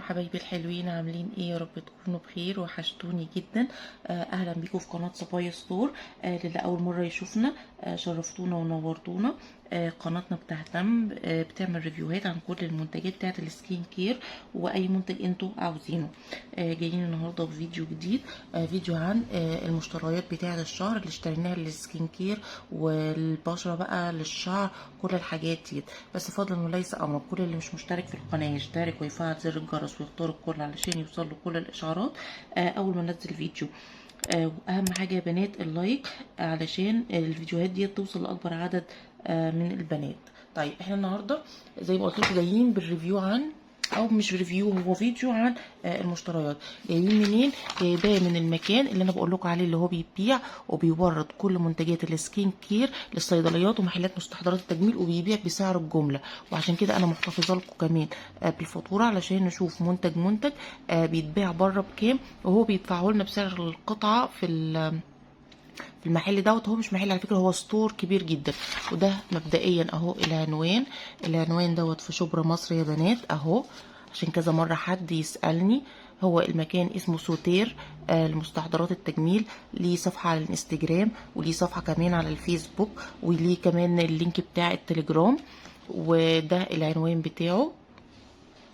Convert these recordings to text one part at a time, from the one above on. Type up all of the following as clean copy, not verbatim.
حبايبي الحلوين، عاملين ايه؟ يا رب تكونوا بخير، وحشتوني جدا. اهلا بيكم في قناة صفايا ستور. للي اول مرة يشوفنا، شرفتونا ونورتونا. قناتنا بتهتم بتعمل review هات عن كل المنتجات بتاعت ال skin care واي منتج انتوا عاوزينه. جايين النهارده بفيديو جديد، فيديو عن المشتريات بتاعه الشهر اللي اشتريناها لل skin care والبشره بقى للشعر، كل الحاجات دي. بس فضلا وليس امرا، كل اللي مش مشترك في القناة يشترك ويفعل زر الجرس ويختار الكل علشان يوصل له كل الاشعارات اول ما ننزل فيديو. واهم حاجة يا بنات ال like علشان الفيديوهات دي توصل لاكبر عدد من البنات. طيب، احنا النهارده زي ما قلت لكم جايين بال review عن، او مش review، هو فيديو عن المشتريات. جايين منين؟ جايباه من المكان اللي انا بقول لكم عليه، اللي هو بيبيع وبيورد كل منتجات ال skin care للصيدليات ومحلات مستحضرات التجميل، وبيبيع بسعر الجمله. وعشان كده انا محتفظة لكم كمان بالفاتوره علشان نشوف منتج منتج بيتباع بره بكام وهو بيدفعه لنا بسعر القطعة في المحل دوت. هو مش محل على فكره، هو store كبير جدا. وده مبدئيا اهو العنوان، العنوان دوت في شبرا مصر يا بنات اهو، عشان كذا مرة حد يسألني. هو المكان اسمه سوتير لمستحضرات التجميل. ليه صفحة على الانستجرام وليه صفحة كمان على الفيسبوك وليه كمان ال link بتاع التليجرام. وده العنوان بتاعه،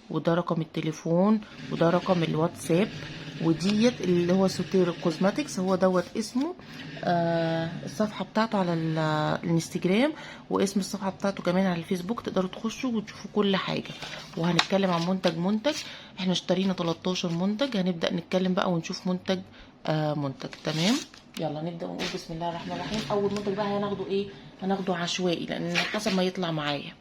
وده رقم التليفون، وده رقم الواتساب. وديت اللي هو سوتير cosmetics، هو دوت اسمه، الصفحة بتاعته على الانستجرام، واسم الصفحة بتاعته كمان على الفيسبوك. تقدروا تخشوا وتشوفوا كل حاجة. وهنتكلم عن منتج منتج. احنا اشترينا 13 منتج، هنبدأ نتكلم بقى ونشوف منتج منتج. تمام، يلا نبدأ ونقول بسم الله الرحمن الرحيم. اول منتج بقى هناخده ايه؟ هناخده عشوائي لان حسب ما يطلع معايا.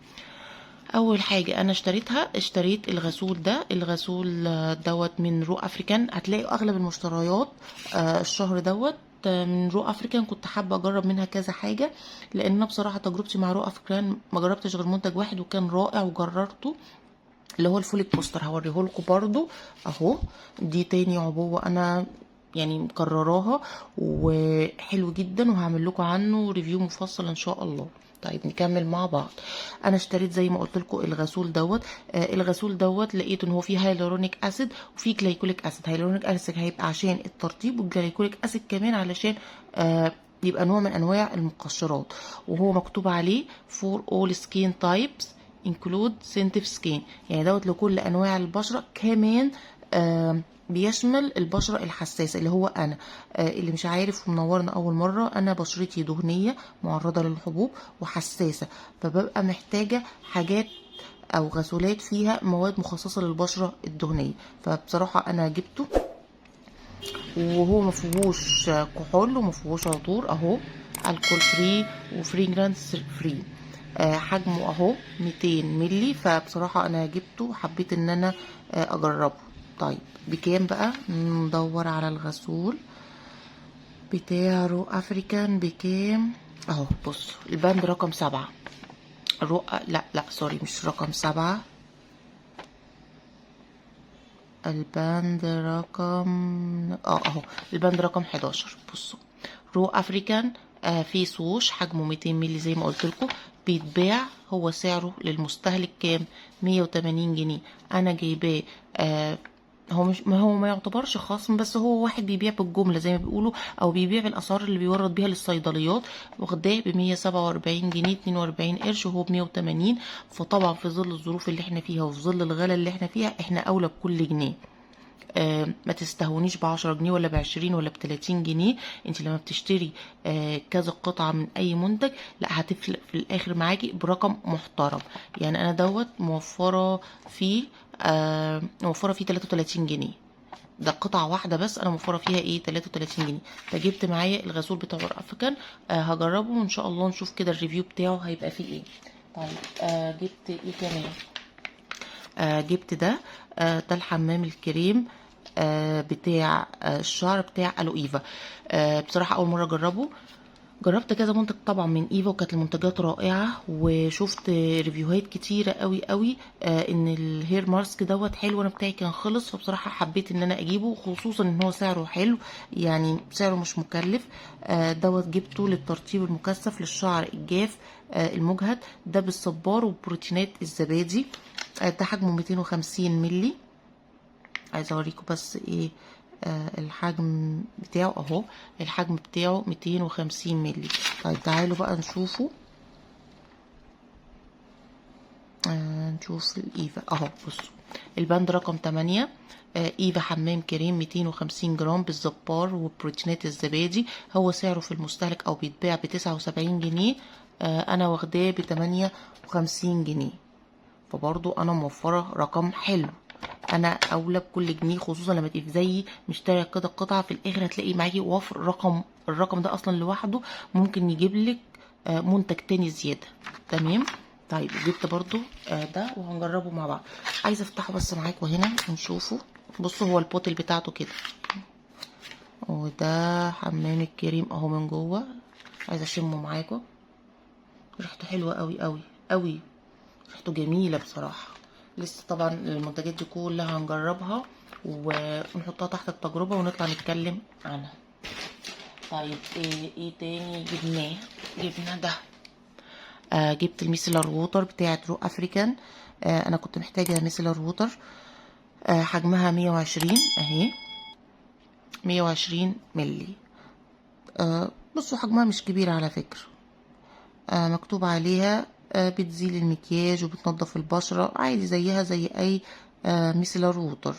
اول حاجة انا اشتريتها، اشتريت الغسول ده، الغسول دوت من Raw African. هتلاقي اغلب المشتريات الشهر دوت من Raw African. كنت حابة اجرب منها كذا حاجه، لان انا بصراحة تجربتي مع Raw African ما جربتش غير منتج واحد وكان رائع وجربته، اللي هو ال Folic Booster. هوريه لكم برضو اهو. دي تاني عبوة انا يعني مكرراها، وحلو جدا، وهعمل لكم عنه review مفصل ان شاء الله. طيب، نكمل مع بعض. انا اشتريت زي ما قلت لكم الغسول دوت. الغسول دوت لقيت ان هو فيه hyaluronic acid وفيه glycolic acid. hyaluronic acid هيبقى عشان الترطيب، وال glycolic acid كمان علشان يبقى نوع من انواع المقشرات. وهو مكتوب عليه for all skin types include sensitive skin، يعني دوت لكل انواع البشره، كمان بيشمل البشرة الحساسة اللي هو أنا. اللي مش عارف ومنورنا أول مرة، أنا بشرتي دهنية معرضة للحبوب وحساسة، فببقى محتاجة حاجات أو غسولات فيها مواد مخصصة للبشرة الدهنية. فبصراحة أنا جبته، وهو ما فيهوش كحول وما فيهوش عطور اهو، alcohol free و fragrance free. حجمه اهو 200 ملي. فبصراحة انا جبته وحبيت ان انا اجربه. طيب، بكام بقى؟ ندور على الغسول بتاع Raw African بكام. اهو بصوا، البند رقم 7 Raw، لا لا sorry، مش رقم 7، البند رقم اهو، البند رقم 11. بصوا، Raw African face wash، حجمه 200 مللي زي ما قلت لكم. بيتباع هو سعره للمستهلك كام؟ 180 جنيه. انا جايباه هو مش، ما هو ما يعتبرش خصم، بس هو واحد بيبيع بالجملة زي ما بيقولوا، او بيبيع بالاسعار اللي بيورد بيها للصيدليات. واخداه ب147 جنيه 42 قرش وهو ب180. فطبعا في ظل الظروف اللي احنا فيها وفي ظل الغلا اللي احنا فيها، احنا اولى بكل جنيه. ما تستهونيش ب10 جنيه ولا ب20 ولا ب30 جنيه. انت لما بتشتري كذا قطعة من اي منتج، لا هتفرق في الاخر معاكي برقم محترم. يعني انا دوت موفرة فيه 33 جنيه. ده قطعة واحدة بس انا موفرة فيها ايه؟ 33 جنيه. فجبت معايا الغسول بتاع African، هجربه وان شاء الله نشوف كده ال review بتاعه هيبقى فيه ايه. طيب، جبت ايه كمان؟ جبت ده، ده الحمام الكريم بتاع الشعر بتاع الو ايفا. بصراحة اول مرة اجربه. جربت كذا منتج طبعا من ايفا وكانت المنتجات رائعه، وشفت review هات كتيرة قوي قوي ان ال hair mask دوت حلو. انا بتاعي كان خلص، فبصراحة حبيت ان انا اجيبه، خصوصا ان هو سعره حلو، يعني سعره مش مكلف. دوت جبته للترطيب المكثف للشعر الجاف المجهد، ده بالصبار وبروتينات الزبادي. ده حجمه 250 ملي. عايزه اوريكم بس ايه الحجم بتاعه اهو. الحجم بتاعه 250 مللي. طيب تعالوا بقى نشوفه، نشوف الايفا اهو. بصوا البند رقم 8، ايفا حمام كريم 250 جرام بالظبار وبروتينات الزبادي. هو سعره في المستهلك او بيتباع ب79 جنيه، انا واخداه ب58 جنيه، فبرضو انا موفرة رقم حلو. انا اولى بكل جنيه، خصوصا لما تبقي زيي مشتريه كده قطعه في الاخر هتلاقي معاكي وفر رقم. الرقم ده اصلا لوحده ممكن يجيب لك منتج تاني زيادة. تمام. طيب جبت برضو ده وهنجربه مع بعض. عايزه افتحه بس معاكم هنا ونشوفه. بصوا هو ال bottle بتاعته كده، وده حمام الكريم اهو من جوه. عايزه اشمه معاكم، ريحته حلوة قوي قوي قوي، ريحته جميلة بصراحة. لسه طبعا المنتجات دي كلها هنجربها ونحطها تحت التجربة ونطلع نتكلم عنها. طيب ايه تاني جبناه؟ جبنا ده، جبت ال micellar water بتاعت Raw African. انا كنت محتاجه micellar water، حجمها 120 اهي، 120 ملي. بصوا حجمها مش كبير على فكرة. مكتوب عليها بتزيل المكياج وبتنظف البشرة عادي زيها زي اي micellar water.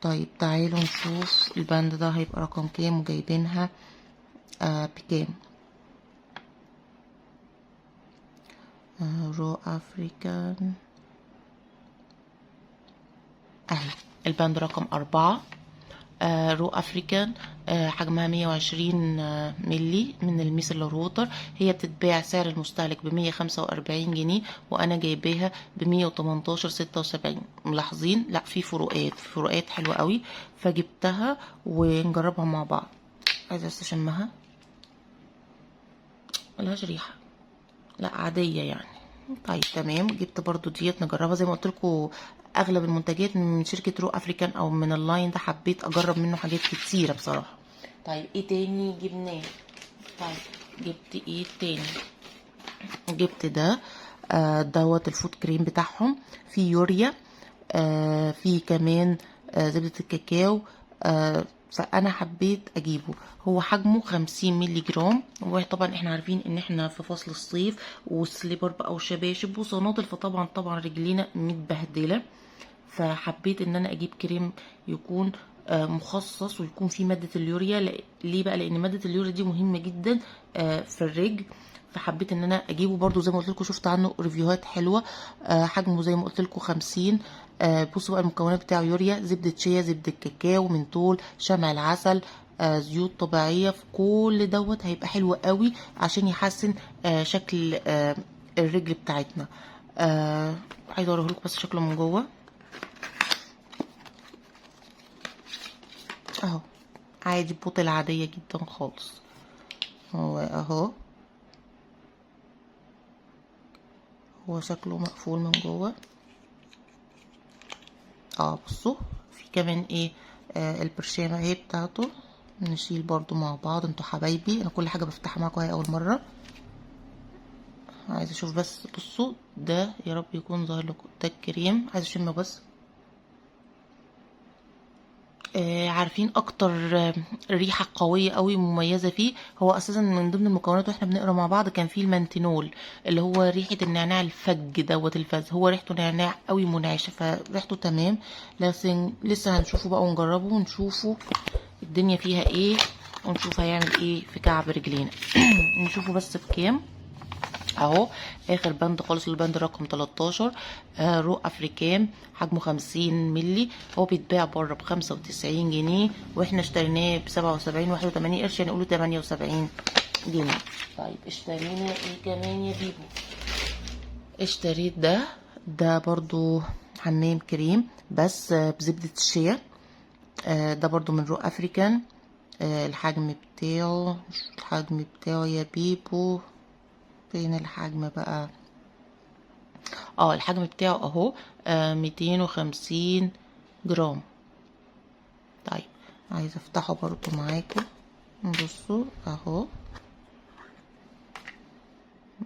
طيب تعالوا نشوف البند ده هيبقى رقم كام وجايبينها بكام. Raw African اهي البند رقم 4، Raw African، حجمها 120 ملي من ال micellar water. هي بتتباع سعر المستهلك ب145 جنيه، وانا جايباها ب118.76. ملاحظين؟ لا في فروقات، فروقات حلوة قوي، فجبتها ونجربها مع بعض. عايزة بس اشمها، ملهاش ريحة، لا عادية يعني. طيب تمام. جبت برضو ديت نجربها. زي ما قلت لكم اغلب المنتجات من شركة Raw African او من ال line ده، حبيت اجرب منه حاجات كتيرة بصراحة. طيب ايه تاني جبناه؟ طيب جبت ايه تاني؟ جبت ده، دوت ال foot cream بتاعهم، في يوريا، في كمان زبدة الكاكاو، فانا حبيت اجيبه. هو حجمه 50 مللي جرام، وطبعا احنا عارفين ان احنا في فصل الصيف وال slipper بقى وشباشب وصنادل، فطبعا رجلينا متبهدله، فحبيت ان انا اجيب كريم يكون مخصص ويكون فيه مادة اليوريا. ليه بقى؟ لان مادة اليوريا دي مهمة جدا في الرجل، فحبيت ان انا اجيبه. برضو زي ما قلت لكم شفت عنه review هات حلوة. حجمه زي ما قلت لكم 50. بصوا بقى المكونات بتاعه: يوريا، زبدة شيا، زبدة كاكاو، منتول، شمع العسل، زيوت طبيعية. في كل دوت هيبقى حلو قوي عشان يحسن شكل الرجل بتاعتنا. عايزه اوريه لكم بس شكله من جوه اهو، عادي bottle عادية جدا خالص. هو اهو، هو شكله مقفول من جوه. بصوا في كمان ايه، البرشامه اهي بتاعته، نشيل برضو مع بعض. انتوا حبايبي انا كل حاجة بفتحها معاكم اهي اول مرة. عايزه اشوف بس. بصوا ده يا رب يكون ظاهر لكم، ده الكريم، عايزه اشمه بس. عارفين اكتر ريحه قوية قوي مميزة فيه، هو اساسا من ضمن المكونات واحنا بنقرا مع بعض كان فيه المنتينول اللي هو ريحه النعناع الفج دوت الفز، هو ريحته نعناع قوي منعشه، فريحته تمام. لكن لسه هنشوفه بقى ونجربه ونشوفه الدنيا فيها ايه، ونشوف هيعمل ايه في كعب رجلينا. نشوفه بس بكام اهو. اخر بند خالص، البند رقم 13، Raw African، حجمه 50 ملي. هو بيتباع بره ب95 جنيه، واحنا اشتريناه ب77 81 قرش، يعني نقوله 78 جنيه. طيب اشترينا ايه كمان يا بيبو؟ اشتريت ده برضو حمام كريم بس بزبدة الشيا، ده برضو من Raw African. الحجم بتاعه، الحجم بتاعه يا بيبو فين الحجم بقى؟ الحجم بتاعه اهو، 250 جرام. طيب عايزه افتحه برضو معاكم. بصوا اهو،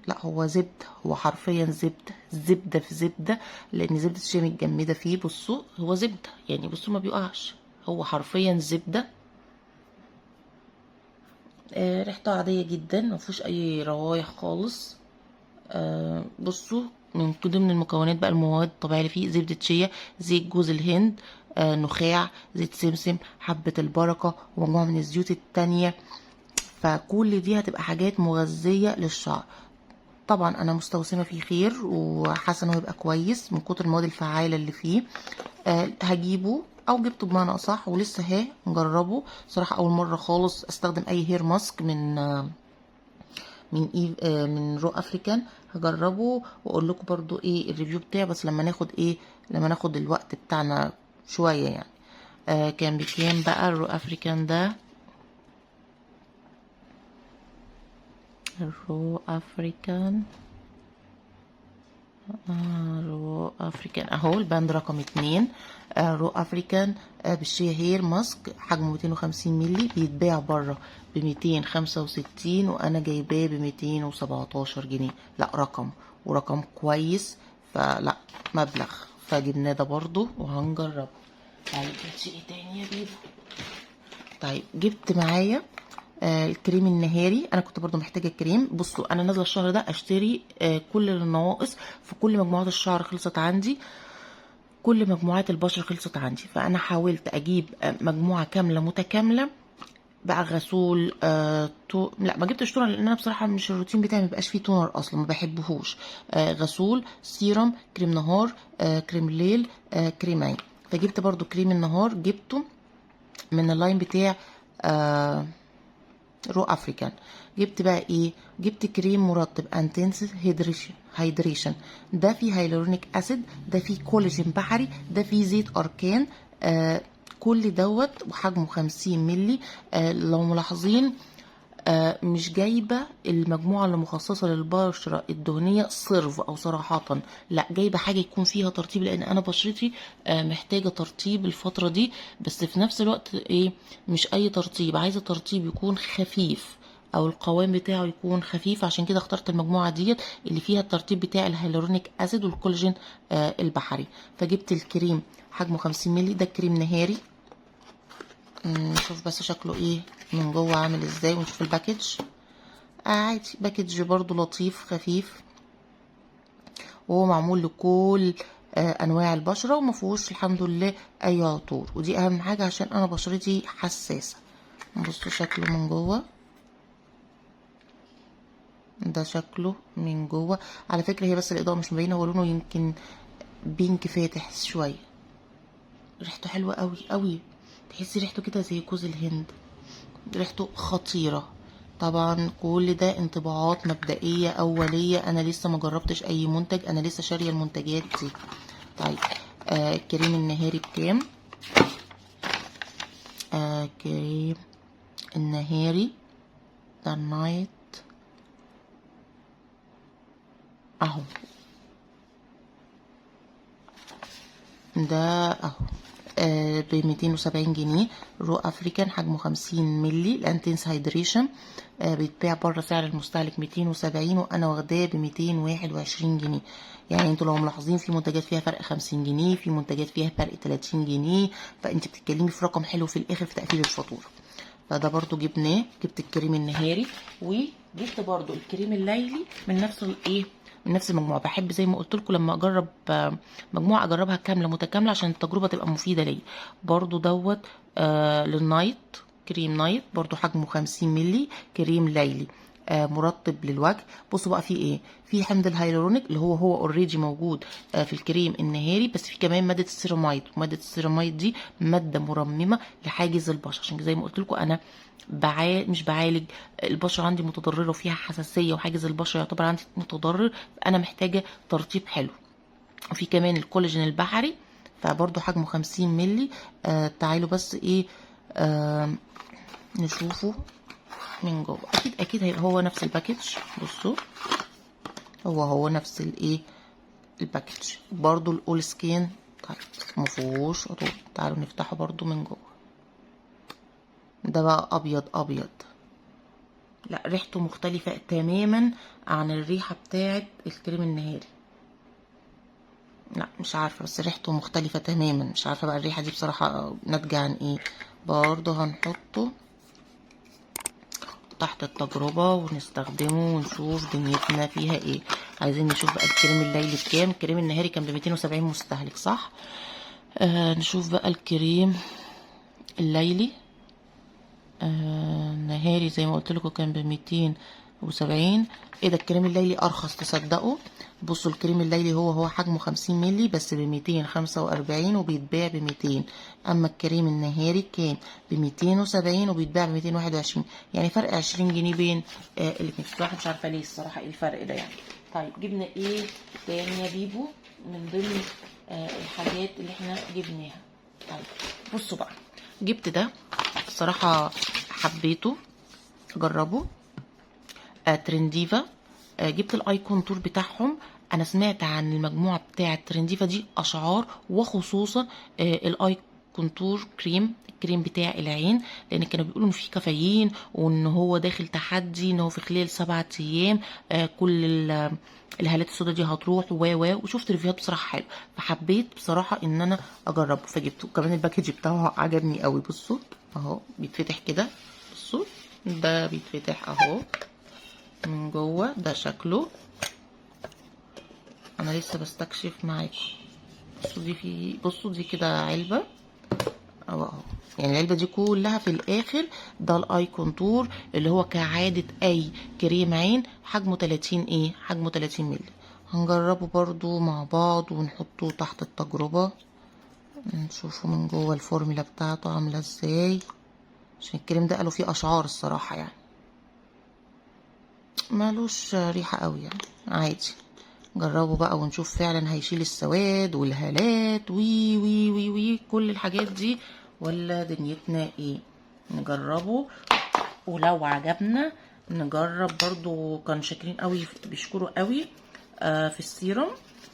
لا هو زبدة، هو حرفيا زبدة، زبدة في زبدة، لان زبدة الشيا متجمدة فيه. بصوا هو زبدة يعني، بصوا ما بيقعش، هو حرفيا زبدة. ريحته عادية جدا، ما فيهوش اي روايح خالص. بصوا من ضمن المكونات بقى المواد الطبيعية اللي فيه زبدة شيا، زيت جوز الهند، نخاع، زيت سمسم، حبة البركة، ومجموعة من الزيوت التانية. فكل دي هتبقى حاجات مغذية للشعر. طبعا انا مستوسمة فيه خير وحاسة انه هيبقى كويس من كتر المواد الفعالة اللي فيه. هجيبه او جبته بمعنى اصح، ولسه ها نجربه. صراحة اول مرة خالص استخدم اي hair mask من ايه من Raw African. هجربه واقول لكم برضو ايه ال review بتاعه، بس لما ناخد ايه، لما ناخد الوقت بتاعنا شوية يعني. كان بكام بقى ال Raw African ده؟ ال Raw African، Raw African اهو، البند رقم 2. Raw African، بالشيا hair mask، حجمه 250 ملي، بيتباع بره ب265، وانا جايباه ب217 جنيه. لا رقم، ورقم كويس، فلا مبلغ، فجبناه ده برضو وهنجربه. طيب جبت ايه تاني يا بيبو؟ طيب جبت معايا الكريم النهاري. انا كنت برضو محتاجه كريم. بصوا انا نازله الشهر ده اشتري كل النواقص في كل مجموعات الشعر خلصت عندي، كل مجموعات البشرة خلصت عندي، فانا حاولت اجيب مجموعة كاملة متكاملة بقى، غسول، لا ما جبتش toner، لان انا بصراحة مش الروتين بتاعي ما بيبقاش فيه toner اصلا، ما بحبهوش. غسول، سيرم، كريم نهار، كريم ليل، كريم عين. فجبت برضو كريم النهار، جبته من ال line بتاع Raw African. جبت بقى ايه؟ جبت كريم مرطب intense hydration، ده فيه hyaluronic acid، ده فيه كولاجين بحري، ده فيه زيت اركان، كل دوت، وحجمه 50 ملي. لو ملاحظين، مش جايبة المجموعة اللي مخصصة للبشرة الدهنية صرف أو صراحة، لا جايبة حاجة يكون فيها ترطيب، لأن أنا بشرتي محتاجة ترطيب الفترة دي، بس في نفس الوقت إيه، مش أي ترطيب، عايزة ترطيب يكون خفيف أو القوام بتاعه يكون خفيف. عشان كده اخترت المجموعة ديت اللي فيها الترطيب بتاع ال hyaluronic acid والكولاجين البحري. فجبت الكريم حجمه 50 ملي، ده كريم نهاري. نشوف بس شكله ايه من جوه عامل ازاي، ونشوف ال package. عادي، package برضو لطيف خفيف، وهو معمول لكل انواع البشرة، وما فيهوش الحمد لله اي عطور، ودي اهم حاجة عشان انا بشرتي حساسة. بصوا شكله من جوه، ده شكله من جوه. على فكرة هي بس الاضاءة مش مبينة، هو لونه يمكن pink فاتح شوية. ريحته حلوة قوي قوي، تحسي ريحته كده زي جوز الهند، ريحته خطيرة. طبعا كل ده انطباعات مبدئية أولية، أنا لسه ما جربتش أي منتج، أنا لسه شارية المنتجات دي. طيب كريم النهاري بكام؟ كريم النهاري ده ال night اهو، ده اهو، ب270 جنيه. Raw African حجمه 50 ملي، ال intense hydration، بيتباع بره سعر المستهلك 270، وانا واخداه ب221 جنيه. يعني انتوا لو ملاحظين في منتجات فيها فرق 50 جنيه، في منتجات فيها فرق 30 جنيه، فانت بتتكلمي في رقم حلو في الاخر في تقفيل الفاتورة. فده برضو جبناه، جبت الكريم النهاري، وجبت برضو الكريم الليلي من نفس الايه، من نفس المجموعة. بحب زي ما قلت لكم لما اجرب، مجموعة اجربها كاملة متكاملة عشان التجربة تبقى مفيدة ليا. برضو دوت، لل night، كريم night برضو حجمه 50 ملي، كريم ليلي، مرطب للوجه. بصوا بقى في ايه، في حمض الهيالورونيك اللي هو already موجود، في الكريم النهاري، بس في كمان مادة السيراميد، ومادة السيراميد دي مادة مرممه لحاجز البشرة، عشان زي ما قلت لكم انا مش بعالج البشرة عندي متضرره وفيها حساسية، وحاجز البشرة يعتبر عندي متضرر، فانا محتاجه ترطيب حلو. وفي كمان الكولاجين البحري، فبرضو حجمه 50 ملي. تعالوا بس ايه، نشوفه من جوه. اكيد اكيد هيبقى هو نفس ال package. بصوا هو نفس الايه ال package برضو ال all skin. طيب مفهوش عطور، تعالوا نفتحه برضو من جوه. ده بقى ابيض ابيض. لا ريحته مختلفة تماما عن الريحة بتاعت الكريم النهاري. لا مش عارفة، بس ريحته مختلفة تماما، مش عارفة بقى الريحة دي بصراحة ناتجة عن ايه. برضه هنحطه تحت التجربة ونستخدمه ونشوف دنيتنا فيها ايه. عايزين نشوف بقى الكريم الليلي بكام. الكريم النهاري كان ب270 مستهلك صح؟ نشوف بقى الكريم الليلي. النهاري زي ما قلت لكم كان ب270. ايه ده، الكريم الليلي ارخص تصدقوا؟ بصوا الكريم الليلي هو حجمه 50 ملي بس ب245 وبيتباع ب200. اما الكريم النهاري كان ب270 وبيتباع ب221، يعني فرق 20 جنيه بين الاتنين. الواحد مش عارفه ليه الصراحة ايه الفرق ده يعني. طيب جبنا ايه تاني يا بيبو من ضمن الحاجات اللي احنا جبناها؟ طيب بصوا بقى، جبت ده الصراحة حبيته جربه، ترنديفا. جبت ال eye contour بتاعهم. انا سمعت عن المجموعة بتاعه ترنديفا دي اشعار، وخصوصا ال eye contour cream، الكريم بتاع العين، لان كانوا بيقولوا ان فيه كافيين وان هو داخل تحدي ان هو في خلال 7 ايام كل الهالات السوداء دي هتروح و وشفت review هات بصراحة حلو، فحبيت بصراحة ان انا اجربه فجبته. كمان ال package بتاعه عجبني قوي. بصوا اهو بيتفتح كده، بصوا ده بيتفتح اهو من جوه، ده شكله. انا لسه بستكشف معاكم. بصوا دي في، بصوا دي كده علبة اهو اهو، يعني العلبة دي كلها في الاخر ده ال eye contour اللي هو كعادة اي كريم عين، حجمه 30 ايه، حجمه 30 مللي. هنجربه برضو مع بعض ونحطه تحت التجربة، نشوفه من جوه الفورميلا بتاعته عامله ازاي، عشان الكريم ده قالوا فيه اشعار الصراحة، يعني مالوش ريحه قوي يعني عادي. جربوا بقى ونشوف فعلا هيشيل السواد والهالات وي وي وي وي كل الحاجات دي ولا دنيتنا ايه. نجربه ولو عجبنا نجرب برضو. كانوا شاكرين قوي، بيشكروا قوي في السيرم،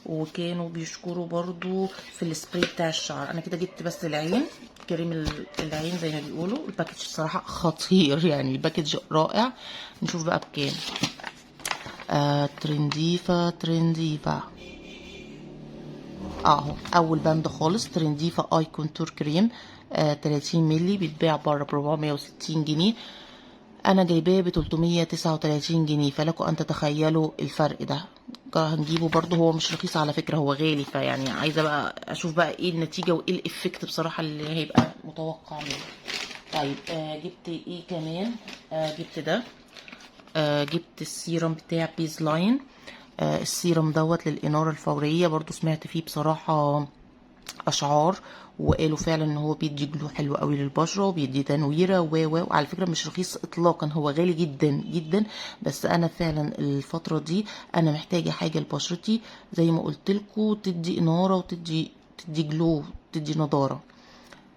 وكانوا بيشكروا برضو في السبراي بتاع الشعر. انا كده جبت بس العين، كريم العين زي ما بيقولوا. ال package الصراحة خطير يعني، ال package رائع. نشوف بقى بكام. ترنديفا، ترنديفا اهو اول بند خالص، ترنديفا eye contour cream 30 ملي، بيتباع بره ب 460 جنيه، انا جايباه ب 339 جنيه، فلكم ان تتخيلوا الفرق ده. هنجيبه برضه، هو مش رخيص على فكرة، هو غالي، فيعني عايزة بقى اشوف بقى ايه النتيجة وايه ال effect بصراحة اللي هيبقى متوقع منه. طيب جبت ايه كمان؟ جبت ده، جبت السيرم بتاع بيزلاين. السيرم دوت للإنارة الفورية، برضو سمعت فيه بصراحة أشعار، وقالوا فعلا ان هو بيدي glow حلو قوي للبشرة وبيدي تنويرة و وعلى فكرة مش رخيص اطلاقا، هو غالي جدا جدا، بس انا فعلا الفترة دي انا محتاجة حاجة لبشرتي زي ما قلت لكم، تدي انارة وتدي glow، تدي نضارة.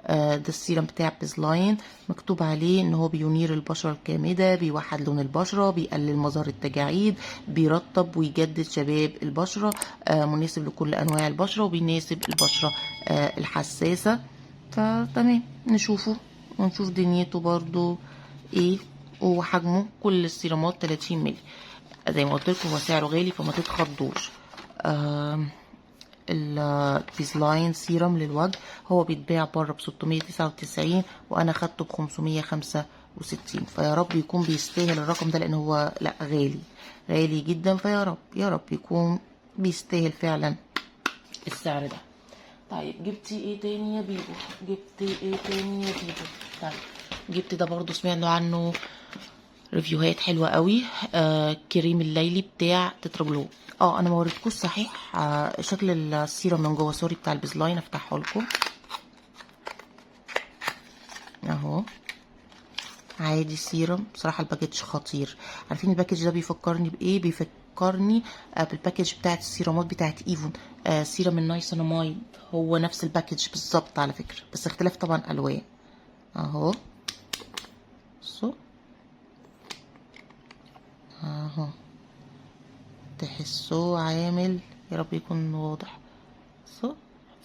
ده السيرم بتاع بيزلاين، مكتوب عليه ان هو بينير البشرة الكامدة، بيوحد لون البشرة، بيقلل مظهر التجاعيد، بيرطب ويجدد شباب البشرة، مناسب لكل انواع البشرة وبيناسب البشرة الحساسة. فتمام، نشوفه ونشوف دنيته برضو ايه. وحجمه كل السيرامات 30 مللي زي ما قلت لكم، هو سعره غالي فما تتخضوش. البيزلاين سيرم للوجه هو بيتباع بره ب699 وانا خدته ب565، فيا رب يكون بيستاهل الرقم ده، لان هو لا غالي غالي جدا، فيا رب يا رب يكون بيستاهل فعلا السعر ده. طيب جبتي ايه تاني يا بيبو؟ جبتي ايه تاني يا بيبو؟ طيب جبت ده برضو سمعنا عنه review هات حلوة قوي، كريم الليلي بتاع تترا جلو. انا ما وريتكوش صحيح شكل السيرم من جوه، sorry، بتاع البيزلاين، افتحه لكم اهو. عادي سيرم، بصراحة ال package خطير. عارفين ال package ده بيفكرني بايه؟ بيفكرني بال package بتاعت السيرامات بتاعت ايفون، serum ال niacinamide، هو نفس ال package بالظبط على فكرة، بس اختلاف طبعا الوان اهو. بصوا اهو، تحسوه عامل، يا رب يكون واضح، بصوا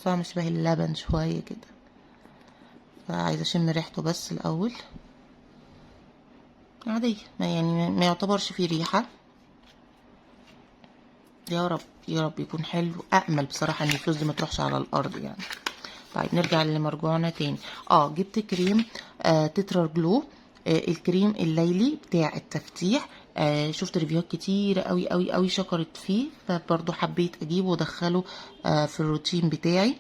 عامل شبه اللبن شوية كده، فعايزه اشم ريحته بس الاول. عادية، ما يعني ما يعتبرش فيه ريحة. يا رب يا رب يكون حلو. أأمل بصراحة ان الفلوس دي ما تروحش على الارض يعني. طيب نرجع لمرجوعنا تاني. جبت كريم تترا جلو، الكريم الليلي بتاع التفتيح. شفت review هات كتير قوي قوي قوي شكرت فيه، فبرضو حبيت اجيبه وادخله في الروتين بتاعي.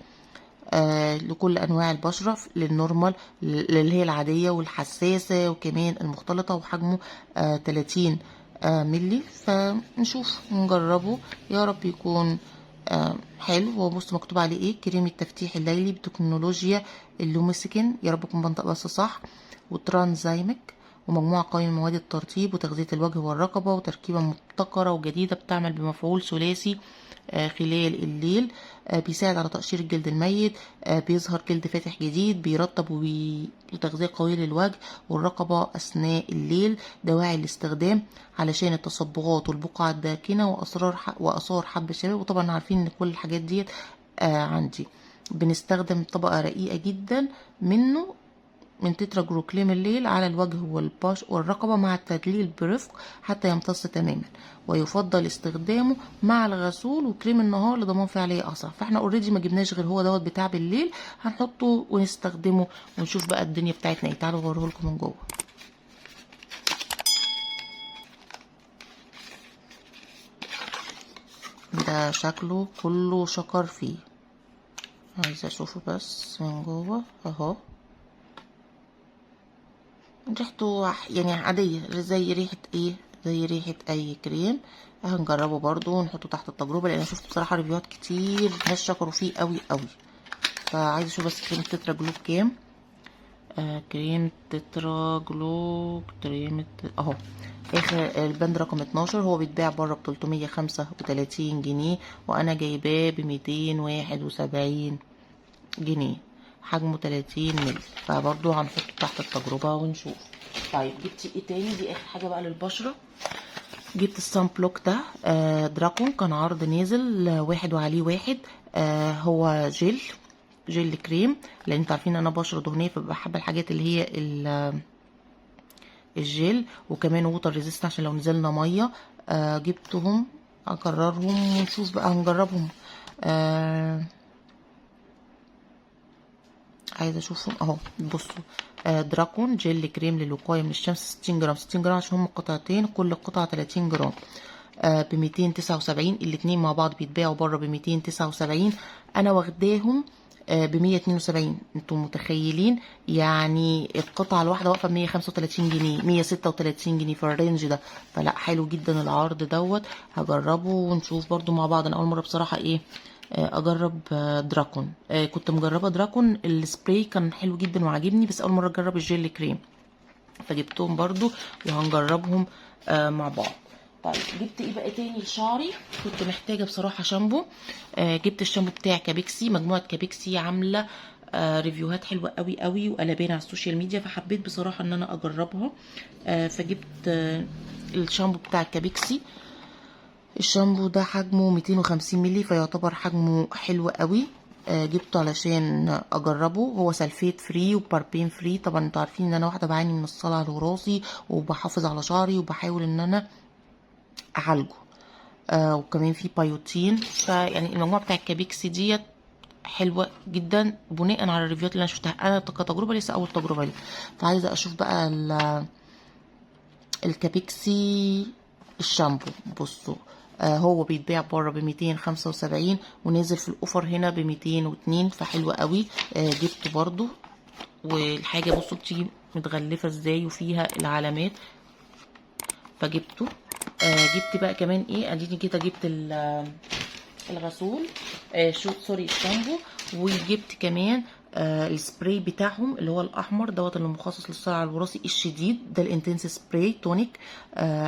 لكل انواع البشرة، لل normal اللي هي العادية والحساسه وكمان المختلطة، وحجمه 30 ملي. فنشوف نجربه، يا رب يكون حلو. هو بص مكتوب عليه ايه؟ كريم التفتيح الليلي بتكنولوجيا اللوميسكين، يا رب اكون بنطق بس صح، وترانزايمك، ومجموعة قوية من مواد الترطيب وتغذية الوجه والرقبة، وتركيبة مبتكرة وجديدة بتعمل بمفعول ثلاثي خلال الليل، بيساعد على تقشير الجلد الميت، بيظهر جلد فاتح جديد، بيرطب وتغذية قوية للوجه والرقبة أثناء الليل. دواعي الاستخدام علشان التصبغات والبقع الداكنة وآثار حب الشباب. وطبعا عارفين ان كل الحاجات ديت عندي. بنستخدم طبقة رقيقة جدا منه من تترا جلو كريم الليل على الوجه والرقبة مع التدليل برفق حتى يمتص تماما، ويفضل استخدامه مع الغسول وكريم النهار لضمان فعالية أسرع. فاحنا already ما جبناش غير هو دوت بتاع بالليل، هنحطه ونستخدمه ونشوف بقى الدنيا بتاعتنا ايه. تعالوا اوريه لكم من جوه. ده شكله كله شكر فيه، عايزه اشوفه بس من جوه اهو. ريحته يعني عادية، زي ريحة ايه، زي ريحة اي كريم. هنجربه برضو ونحطه تحت التجربة، لان شفت بصراحة review هات كتير ناس شكروا فيه قوي قوي، فعايزة اشوف بس كريم تترا جلو بكام. كريم تترا جلو، كريم اهو اخر البند رقم 12. هو بيتباع بره ب 335 جنيه، وانا جايباه ب 271 جنيه، حجمه 30 مللي، فبرضو هنحطه تحت التجربة ونشوف. طيب جبت ايه تاني؟ دي اخر حاجة بقى للبشرة. جبت ال sun block ده، دراكون، كان عرض نازل واحد وعليه واحد. هو جل كريم، لان انتوا عارفين ان انا بشرة دهنية، فببقى حابة الحاجات اللي هي الجل، وكمان water resist عشان لو نزلنا مية. جبتهم اكررهم ونشوف بقى، هنجربهم. عايزه اشوفهم اهو. بصوا، دراكون جل كريم للوقايه من الشمس، 60 جرام، 60 جرام عشان هم قطعتين، كل قطعه 30 جرام، ب 279. الاتنين مع بعض بيتباعوا بره ب 279، انا واخداهم ب 172. انتوا متخيلين يعني القطعة الواحدة واقفة ب 135 جنيه، 136 جنيه في ال range ده. فلا حلو جدا العرض دوت، هجربه ونشوف برضو مع بعض. انا اول مرة بصراحة ايه اجرب دراكون. كنت مجربه دراكون السبراي كان حلو جدا وعاجبني، بس اول مرة اجرب الجل كريم، فجبتهم برضو وهنجربهم مع بعض. طيب جبت ايه بقى تاني لشعري؟ كنت محتاجه بصراحة شامبو. جبت الشامبو بتاع كابيكسي، مجموعة كابيكسي عامله review هات حلوة قوي قوي وقلبان على ال social media، فحبيت بصراحة ان انا اجربها. فجبت الشامبو بتاع كابيكسي. الشامبو ده حجمه 250 مللي، فيعتبر حجمه حلو قوي. جبته علشان اجربه. هو sulfate free و paraben free. طبعا انتوا عارفين ان انا واحدة بعاني من الصلع الوراثي، وبحافظ على شعري وبحاول ان انا اعالجه. وكمان في بايوتين. فيعني المجموعة بتاع الكابيكسي ديت حلوة جدا بناء على ال review هات اللي انا شفتها. انا كتجربة لسه اول تجربه لي، فعايزه اشوف بقى الكابيكسي الشامبو. بصوا، هو بيتباع بره ب 275 ونازل في ال offer هنا ب 202، فحلو قوي. جبته برضو. والحاجة بصوا بتيجي متغلفه ازاي وفيها العلامات، فجبته. جبت بقى كمان ايه؟ اديني كده جبت الغسول، شو sorry الشامبو، وجبت كمان السبراي بتاعهم اللي هو الاحمر دوت اللي مخصص للصلع الوراثي الشديد، ده ال intense spray tonic،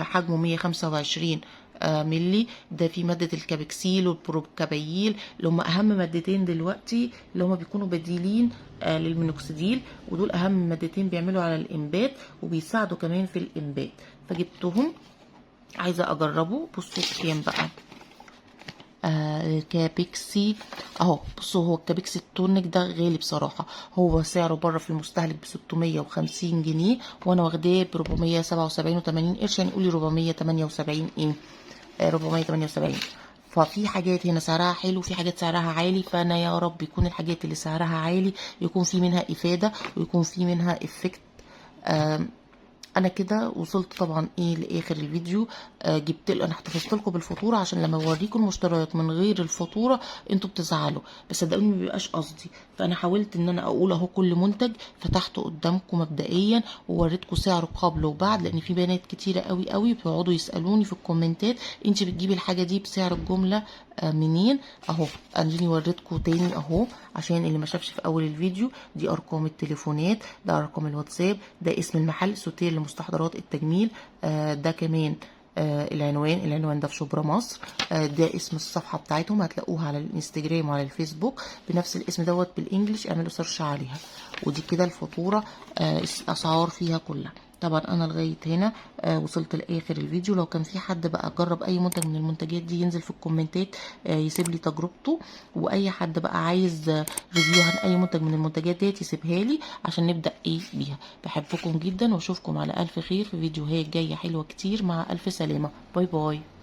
حجمه 125 ملي. ده فيه مادة الكابكسيل والبروكابيل اللي هم أهم مادتين دلوقتي، اللي هم بيكونوا بديلين للمينوكسيديل، ودول أهم مادتين بيعملوا على الإنبات وبيساعدوا كمان في الإنبات، فجبتهم عايزة أجربه. بصوا كام بقى، الكابيكسي اهو. بصوا هو الكابيكسي ال tonic ده غالي بصراحة، هو سعره بره في المستهلك ب 650 جنيه، وانا واخداه ب 477 و80 قرش، يعني قولي 478 ايه، 478. ففي حاجات هنا سعرها حلو وفي حاجات سعرها عالي، فانا يا رب يكون الحاجات اللي سعرها عالي يكون في منها افاده ويكون في منها effect. انا كده وصلت طبعا ايه لاخر الفيديو. جبت انا احتفظت لكم بالفاتوره عشان لما اوريكم المشتريات من غير الفاتورة انتوا بتزعلوا، بس صدقوني ما بيبقاش قصدي. فانا حاولت ان انا اقول اهو كل منتج فتحته قدامكم مبدئيا ووريتكم سعره قبل وبعد، لان في بنات كتيرة قوي قوي بيقعدوا يسالوني في الكومنتات انت بتجيبي الحاجة دي بسعر الجملة منين. اهو اديني وريتكم تاني اهو عشان اللي ما شافش في اول الفيديو. دي ارقام التليفونات، ده ارقام الواتساب، ده اسم المحل سوتير لمستحضرات التجميل، ده كمان العنوان ده في شبرا مصر، ده اسم الصفحة بتاعتهم هتلاقوها على الانستجرام وعلى الفيسبوك بنفس الاسم دوت بال English، اعملوا search عليها. ودي كده الفاتورة، الاسعار فيها كلها. طبعا انا لغاية هنا وصلت لاخر الفيديو. لو كان في حد بقى جرب اي منتج من المنتجات دي ينزل في الكومنتات يسيب لي تجربته، واي حد بقى عايز review عن اي منتج من المنتجات ديت يسيبها لي عشان نبدا ايه بيها. بحبكم جدا واشوفكم على الف خير في فيديوهات جاية حلوة كتير. مع الف سلامه، bye bye.